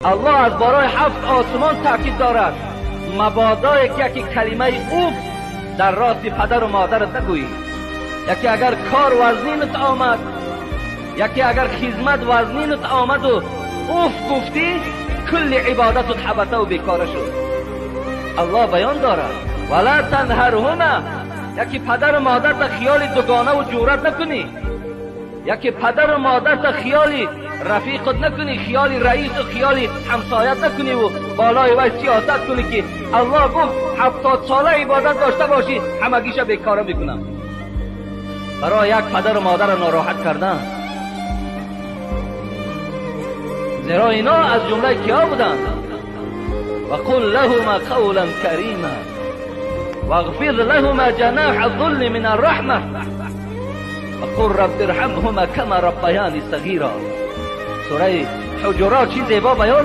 Аллоҳ аз барои ҳафт осмон таъкид дорад. Мабодое ки яке калимаи уф дар рости падару модарат нагӯӣ. Яке агар кор вазнинат омад, яке агар хизмат вазнинат омаду уф гуфтӣ, кулли ибодатут ҳабатаву бекора шуд. Аллоҳ баён дорад: вала танҳарҳума. Яке падару модарта хиёли дугонаву ҷурат накунӣ, яке падару модарта хиёли рафиқат накунӣ, хиёли раису хиёли ҳамсоят накуниву болои вай сиёсат кунӣ, ки Аллоҳ гуфт 70 сола ибодат дошта бошӣ, ҳамагиша бекора мекунам. Барои як падару модарро нороҳат кардан. Зеро ино аз ҷумлаи киҳо буданд? Ва қул лаҳума қавлан карима вағфир лаҳума ҷанаҳа зулли мин арраҳма ва қул рабби ирҳамҳума кама раббаяни сағира. Сураи Ҳуҷурот чӣ зебо баён.